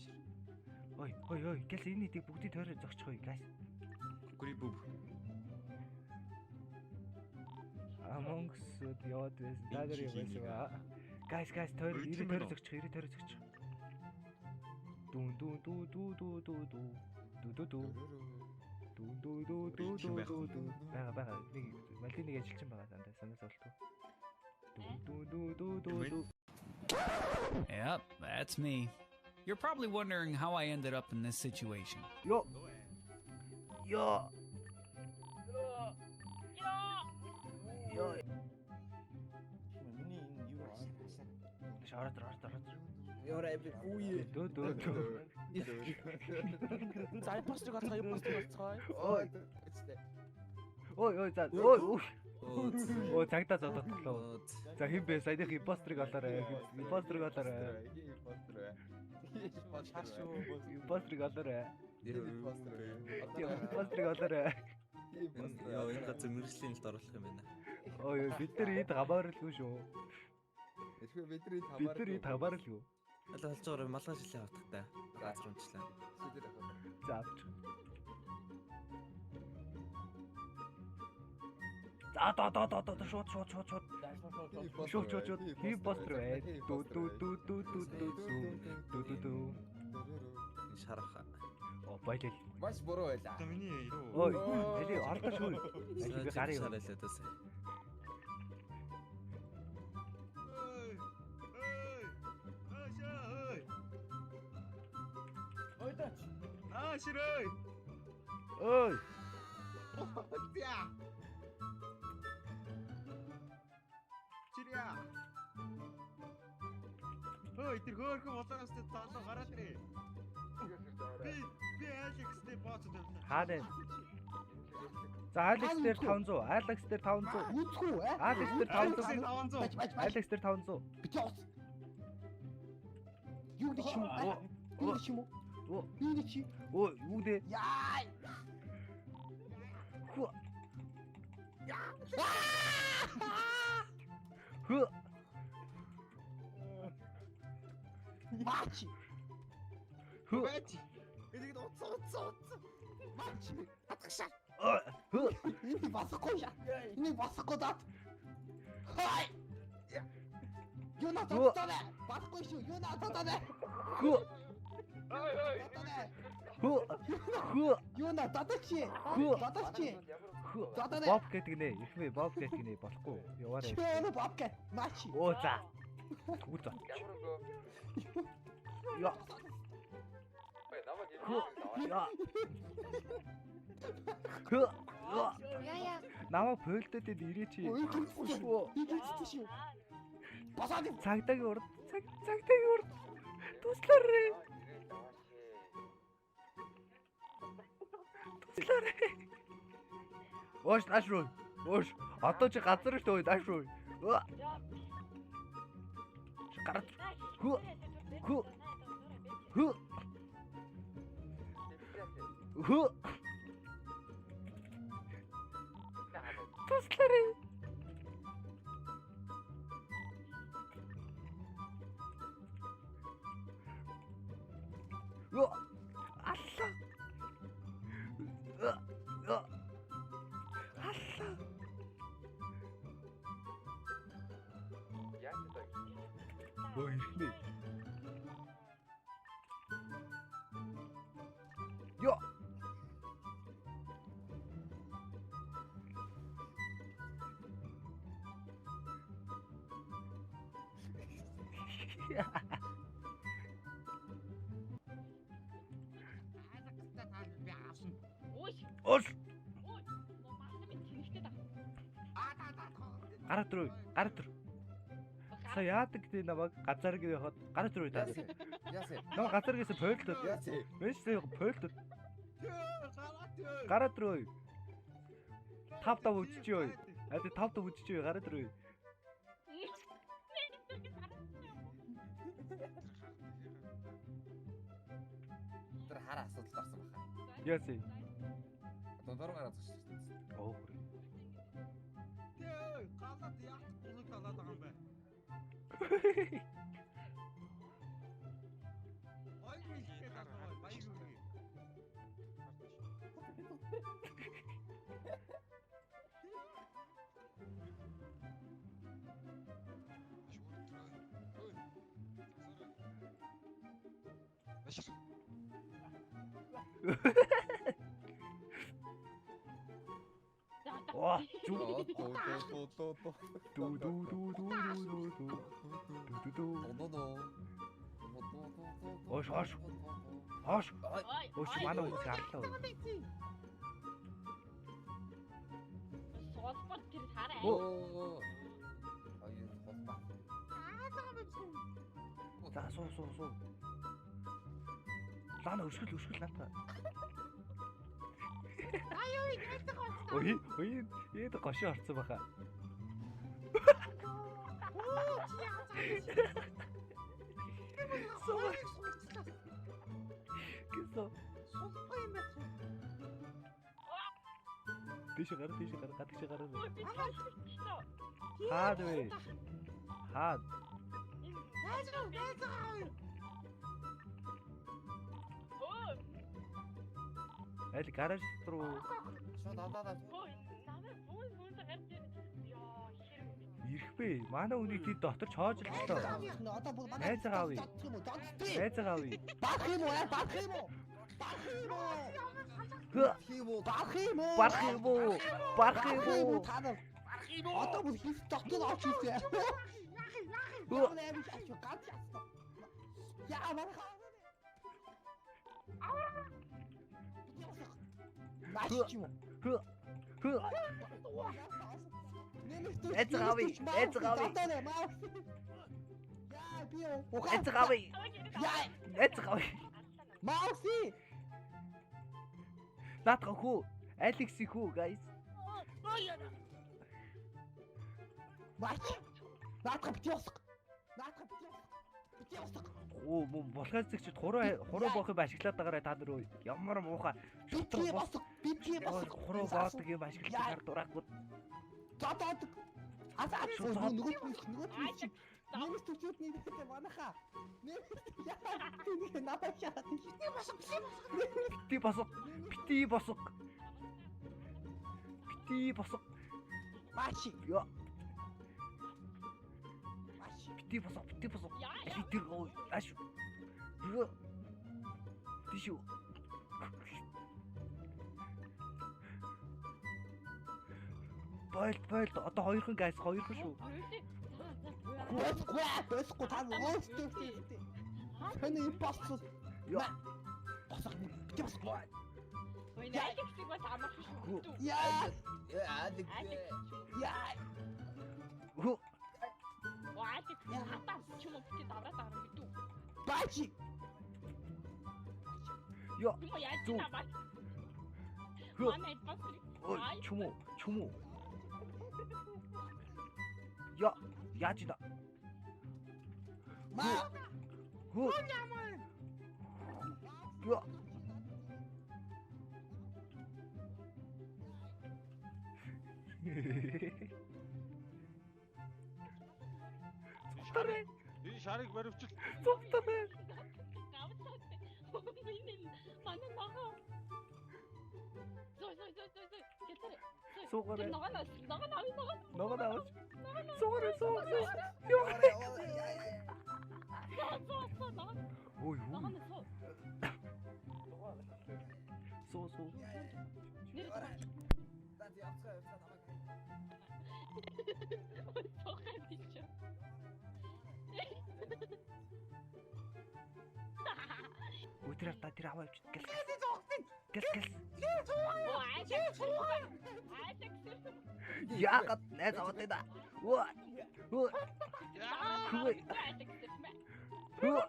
Наашир. Ой, ой, ой, гэл энэ хэдийг бүгдийг тойроо зогсчих ой, guys. Гүри бүб. Among Us-д яваад байсан. Та нар юм байсан ба. Guys, guys, тойр 90 тойроо зогсчих, 90 тойроо зогсчих. Дүүн дүүн дүү дүү дүү дүү дүү. Дүү дүү дүү. Дүү дүү дүү дүү дүү дүү дүү. Бага бага. Нэг малын нэг ажилчин байгаа дандаа санаас олдгүй. Дүү дүү дүү дүү дүү дүү. Yep, that's me. You're probably wondering how I ended up in this situation. Йо. Йо. Йо. Миний энэ юу хашаа. Ороод ороод ороод. Яра эври үе. Дөө дөө дөө. За импостер олцгоо, импостер олцгоо. Ой. Ой ой за ой ой. Ой цагдаа зододлоо. За хэн бэ? Саяных импостерыг олоорой. Импостерыг олоорой. Импостер. Шар шүү. Импостерыг олоорой. Импостер. Импостерыг олоорой. Йоо, энэ газар мэргэжлийн хэлд оруулах юм байна. Ой ой бид нар эд гамаарлгүй шүү. Эрхүү бидний Бид нар эд хамааралгүй. Аль болж байгаа малгай жилийн хавтагтай. Газар унчлаа. За авч. За доо доо доо доо шууд шууд шууд шууд. Шууд шууд шууд. Импостер бай. Дүү дүү дүү дүү дүү дүү дүү дүү дүү. Энэ шарах. О баялал. Маш буруу байлаа. За миний юу? Ой, али ордоо шүү. Али би гарын юм. Шарайлаа даа. Ой. Ой. Аашаа ой. Ойдооч. Аашир ой. Ой. За. Чирья. Ой, тэр хөөрхөн улаан өстэй залуу гараад ирээ. Би Алекс дээр бооцод явлаа. Хаана? За Алекс дээр 500, Алекс дээр 500. Үзэхгүй ээ. Алекс дээр 500. 500. Алекс дээр 500. Бити ус. Юу нэг юм уу? Юу нэг юм уу? Юу нэг чи? Өө, юу нэ? Яа. Хөө. Хөө. Маач. Хөө. Энийг уцаа уцаа уцаа. Маач. Хатгашаа. Хөө. Энийг басахгүй шаа. Энийг басахгүй дат. Хай. Юу надад таа. Басахгүй шүү. Юу надад таа. Хөө. Хөө. Хөө. Юу надад чи? Хөө. Надад чи. Хөө. Боб гэдэг нэ. Ихмээ боб гэдэг нэ болохгүй. Яваарай. Юу боб гэх. Маач. Оо за. Түгэл зот. Яа. Яа. Хөө. Яа яа. Намаа пөлдөд ирээ чи. Ой шүү. Ий шүү. Басаад. Цагдаагийн урд. Цагдаагийн урд. Туслаарай. Туслаарай. Оош нааш руу. Оош. Одоо чи газар шүү нааш руу. Чи гараад. Хөө. Хөө. Хөө. Хөө. Туслаарай. Йоо. Алла. Алла. Ой, ихнэ. Йоо. Ос. Гараад руу, гараад руу. Са яадаг гэдэг намайг газар гээ явахад гараад руу таа. Яасан? Намайг газар гэсэн пойлдод. Яасан? Мэш сая пойлдод. Гараад руу. 5 5 үжиж ой. А тэ 5 5 үжиж ой гараад руу. Тэр хар асуудал орсон баха. Яасан? Дундаар гараад зогссон шүү дээ. Оо хүрээ. Тэ галаад яах гулыг талаад байгаа юм бэ? Ой Оо, дүү дүү дүү дүү дүү дүү дүү дүү дүү дүү. Ош ош. Ош. Ош манай хүмүүс гарлаа. Суулбар тэр хараа. Оо. Аюу, холбаа. За суу суу суу. Лана өшгөл өшгөл наата. Аюу, нэлдэг болсон. Ой, ой, эд гошин орцсон баха. Оо, чи яаж Суу. Гэсэн. Суулбар юм байна. Тийш гар, тийш гар, гадагш гараа. Би тайлбарлаа. Хаад вэ? Хаад. Найзгаа, найзгаа. Өө, Аль гараж руу Шууд одоодоо. бөө намайг бүүн бүүн гарч ирээ. Яа, хэрэг. ирэх бэ? Манай үнийг тэд дотор чоожлоо. Одоо бүр манай Найзгаа авъя. Зодчих юм уу? Зодчих. Найзгаа авъя. Барах юм уу? Барах юм уу? Барах юм уу? Хөө. Тийм үү? Барах юм уу? Барах юм уу? Барах юм уу? Та нар одоо бүр хис дотор орч ирсэн. Хөө. Ямар аим шаач ганц яасан. Яа манай Маш юм уу? Хөө. Хөө. Найзгаа авъя. Найзгаа авъя. Яа би ухаан. Найзгаа авъя. Яа Найзгаа авъя. Мауси. Наадах хүү. Алекси хүү guys. Маш. Наадах бити босго. Наадах бити босго. Бити босго. Оо булгай зэгчд хуруу боох юм ашиглаад байгаарай та нар өө. Ямар муухай. Бити босго. Бити босго. Хуруу боодог юм ашиглаж гар дураагүй. Зодоод. Асаа Шууд нөгөө нөгөө Нэмс төвчүүд нийлээ манайхаа. Нэмс яа тэнийг намайг яагаад Бити босго, бити Бити босго. босго. Бити босго. Бити босго. Маш. Яа. Маш. Бити босго. Бити босго. Яа, Али тэр өө ааш. Хөө. Тийш үү. Бойлт бойлт одоо хоёрхан guys хоёрхан шүү. Босгүй босгүй та өөртөө төвчтэй. Таны импостер. Яа. Босго бити босго. Ой, Алексийг бас амархан шүү. Яа. Алекс. Алекс. Яа. Хөө. Оо, Алекс хатаа ч юм уу бити давраад байгаа юм мэдүү. Бачи. Яа. Юм уу яаж Зүг. намайг. Хөө. Манай импостер. Ой чүмүү чүмүү. Яа яаж да. Ма. Хөө. Яа. Цогторэ. Энэ шарыг баривчил. Цогторэ. Гавцаад. Миний манай ногоо. Зөө зөө зөө зөө зөө. Гэлтэрэ. Суугаарай. Ногоо ногоо ногоо ногоо. Ногоо аваач. Суугаарай суу суу. Яа. Суу суу ногоо. Ой хүү. Ногоо суу. Суу суу. Нэр За явцгаа явцгаа намайг. цоохой биш үү? Өдрөөр та тэр аваа явчих. Гэл Би зогссон. гэл гэл. Оо, Алекс. Алекс. Яагаад найз аваад байна? Өө. Өө. Алекс. Хөө.